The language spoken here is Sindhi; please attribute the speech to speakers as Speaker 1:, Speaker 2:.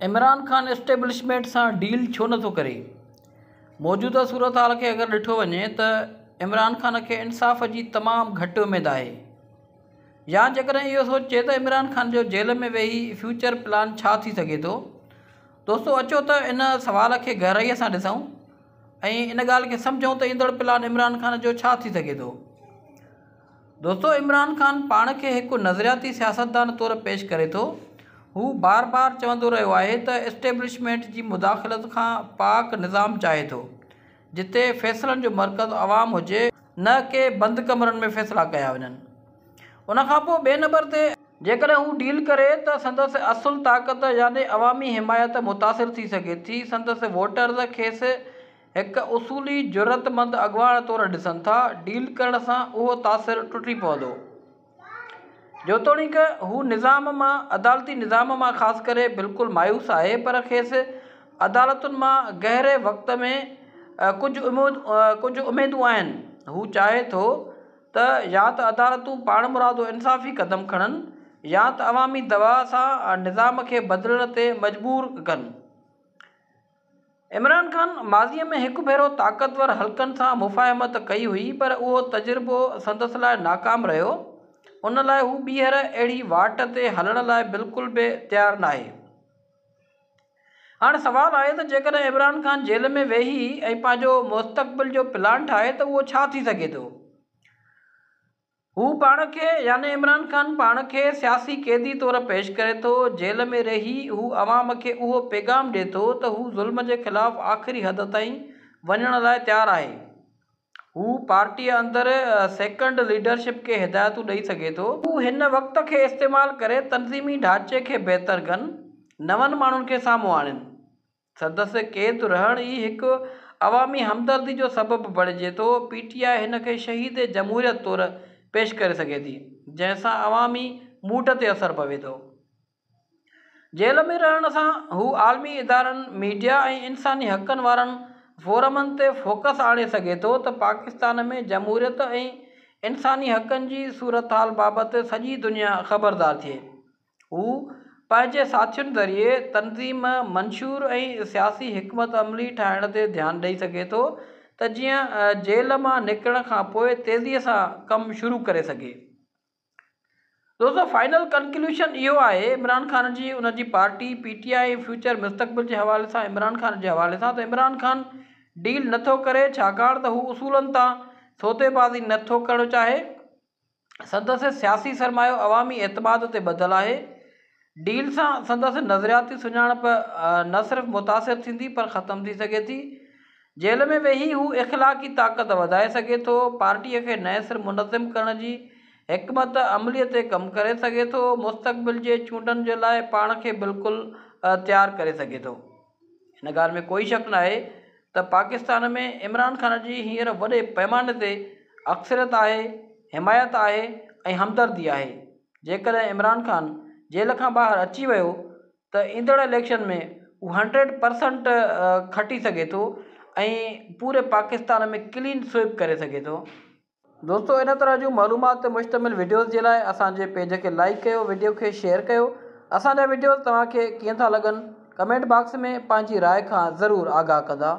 Speaker 1: عمران خان اسٽيبلشمينٽ سان ڊيل ڇو نٿو ڪري؟ موجوده صورتحال کي اگر ڏٺو وڃي ته عمران خان کي انصاف جي تمام گهٽ اميد آهي يا جيڪڏهن اهو سوچجي ته عمران خان جو جيل ۾ ويهي فيوچر پلان ڇا ٿي سگهي ٿو؟ دوستو اچو ته ان سوال کي گهرائي سان ڏسون ۽ ان ڳالهه کي سمجهون ته ايندڙ پلان عمران خان جو ڇا ٿي سگهي ٿو؟ دوستو عمران خان پاڻ کي هڪ نظرياتي سياستدان طور پيش ڪري ٿو. هو بار بار چوندو رهيو آهي ته اسٽيبلشمينٽ جي مداخلت کان پاڪ نظام چاهي ٿو، جتي فيصلن جو مرڪز عوام هجي، نه ڪي بند ڪمرن ۾ فيصلا ڪيا وڃن. ان کان پوء ٻئي نمبر تي، جيڪڏهن هو ڊيل ڪري ته سندس اصل طاقت يعني عوامي حمايت متاثر ٿي سگهي ٿي، سندس ووٽرز کيس هڪ اصولي جرئتمند اڳواڻ طور ڏسن ٿا، ڊيل ڪرڻ سان اهو تاثر ٽٽي پوندو. جيتوڻيڪ هو نظام مان، عدالتي نظام مان خاص ڪري بلڪل مايوس آهي پر کيس عدالتن مان گهري وقت ۾ ڪجهه اميدون آهن. هو چاهي ٿو ته يا ته عدالتون پاڻمرادو انصافي قدم کڻن يا ته عوامي دٻاء سان نظام کي بدلڻ تي مجبور ڪن. عمران خان ماضيء ۾ هڪ ڀيرو طاقتور حلقن سان مفاهمت ڪئي هئي پر اهو تجربو سندس لاء ناڪام رهيو، ان لاء هو ٻيهر اهڙي واٽ تي هلڻ لاء بلڪل به تيار ناهي. هاڻ سوال آهي ته جيڪڏهن عمران خان جيل ۾ ويهي ۽ پنهنجو مستقبل جو پلان ٺاهي ته اهو ڇا ٿي سگهي ٿو؟ هو پاڻ کي يعني عمران خان پاڻ کي سياسي قيدي طور پيش ڪري ٿو، جيل ۾ رهي هو عوام کي اهو پيغام ڏئي ٿو ته هو ظلم جي خلاف آخري حد تائين وڃڻ لاء تيار آهي. هو پارٽيء اندر سيڪنڊ ليڊرشپ کي هدايتون ڏئي سگهي ٿو. هو هن وقت کي استعمال ڪري تنظيمي ڍانچي کي بهتر ڪن، نون ماڻهن کي سامهون آڻين. سندس قيد رهڻ ئي هڪ عوامي همدردي جو سبب بڻجي ٿو، پي ٽي آء هن کي شهيد جمهوريت طور پيش ڪري سگهي ٿي، جنهن سان عوامي موڊ تي اثر پوي ٿو. جيل ۾ رهڻ سان هو عالمي ادارن، ميڊيا ۽ انساني حقن وارن فورمن تي فوڪس آڻي سگهي ٿو ته پاڪستان ۾ جمهوريت ۽ انساني حقن جي صورتحال بابت سڄي دنيا خبردار ٿئي. هو پنهنجي ساٿين ذريعي تنظيم، منشور ۽ سياسي حڪمت عملي ٺاهڻ تي ڌيان ڏئي سگهي ٿو ته جيئن جيل مان نڪرڻ کانپوء تيزيء سان ڪم شروع ڪري سگهي. دوستو فائنل ڪنڪليوشن اهو آهي عمران خان جي ان جي پارٽي پي ٽي آء ۽ فيوچر مستقبل جي حوالي سان عمران خان جي حوالي سان ته عمران خان ڊيل نٿو ڪري ڇاڪاڻ ته هو اصولن تان سوديبازي نٿو ڪرڻ چاهي. سندس سياسي سرمايو عوامي اعتماد تي ٻڌل آهي. ڊيل سان سندس نظرياتي سڃاڻپ نه صرف متاثر ٿيندي پر ختم ٿي سگهي ٿي. جيل ۾ ويهي هو اخلاقي طاقت وڌائي سگهي ٿو، پارٽيء کي نئين سر منظم ڪرڻ جي حڪمت عمليء تي ڪم ڪري سگهي ٿو، مستقبل جي چونڊن جي لاء پاڻ کي بلڪل تيار ڪري سگهي ٿو. ان ڳالهه ۾ ڪوئي شڪ ناهي ته پاڪستان ۾ عمران خان جي هينئر وڏي پئماني تي اڪثريت آهي، حمايت آهي ۽ همدردي آهي. جيڪڏهن عمران خان جيل کان ٻاهر اچي ويو ته ايندڙ اليڪشن ۾ هو هنڊريڊ پرسنٽ کٽي سگهي ٿو ۽ پوري پاڪستان ۾ ڪلين سوئپ ڪري سگهي ٿو. دوستو ان طرح جون معلومات تي مشتمل وڊيوز جي لاء اسان جي پيج کي لائيڪ ڪيو وڊيو کي شيئر ڪيو اسان جا وڊيوز توهان کي ڪيئن ٿا لڳن ڪمينٽ باڪس ۾ پنهنجي راء کان ضرور آگاهه ڪندا.